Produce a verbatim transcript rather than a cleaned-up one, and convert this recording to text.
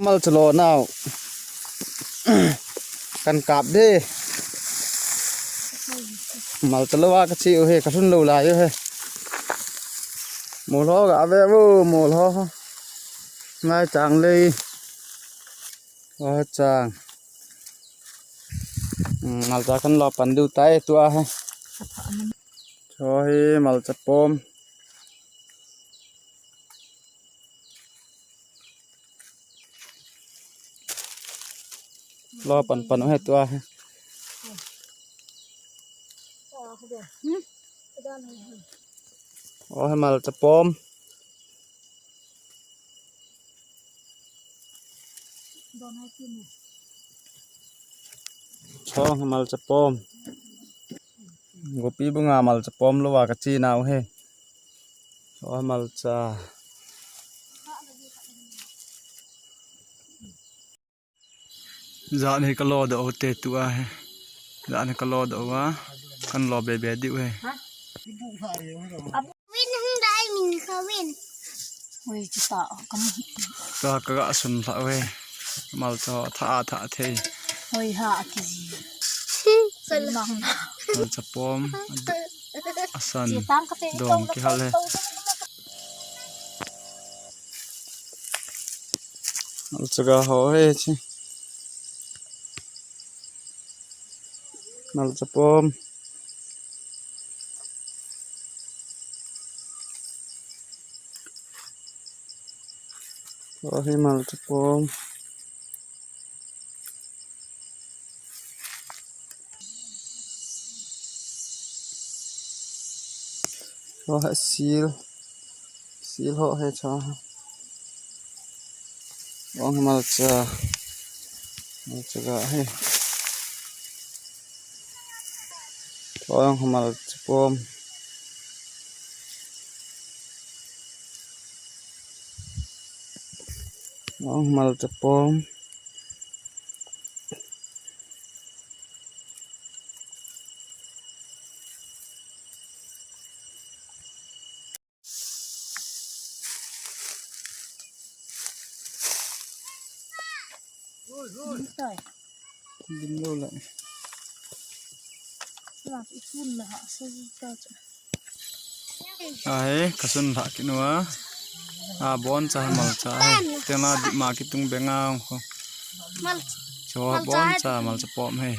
Malcha lo nau. Kan kap de. Malcha lo a kache u hi, kalhun lou lai u hi. Mol ho ga ve u, mol ho. Ngai chang lei. Wa chang. Hmm, malcha kan lo pan diu tai tua hi. Cho hi malcha pom. Lo pan pan u hi tua hi. O hi malcha pom. Cho hi malcha pom. Gopi bunga malcha pom lo a kache nau hi. Cho hi malcha. Jan hi kalo doh u te tua hi. Jan hi kalo doh uva. Kan lo be be diu hi. Win hung dai min kha win. Oi, chita, kam. Tua kaga sun lha u hi. Malcha tha a tha thei. Oi, ha, a kiji. Salang. Malcha pom. Asan. Dong kihal hi. Malcha ga ho hi chi. Malcha pom. Ho hi malcha pom. Ho hi sil. Sil ho hi cha. Ong malcha. Malcha ga hi. Ong malcha pom. Ong malcha pom. Dim lou la. Ahi, kasun lha kit uva. A, bon cha malcha hi. Tena di ma kitung benga ong kho. Cho bon cha malcha pom hi.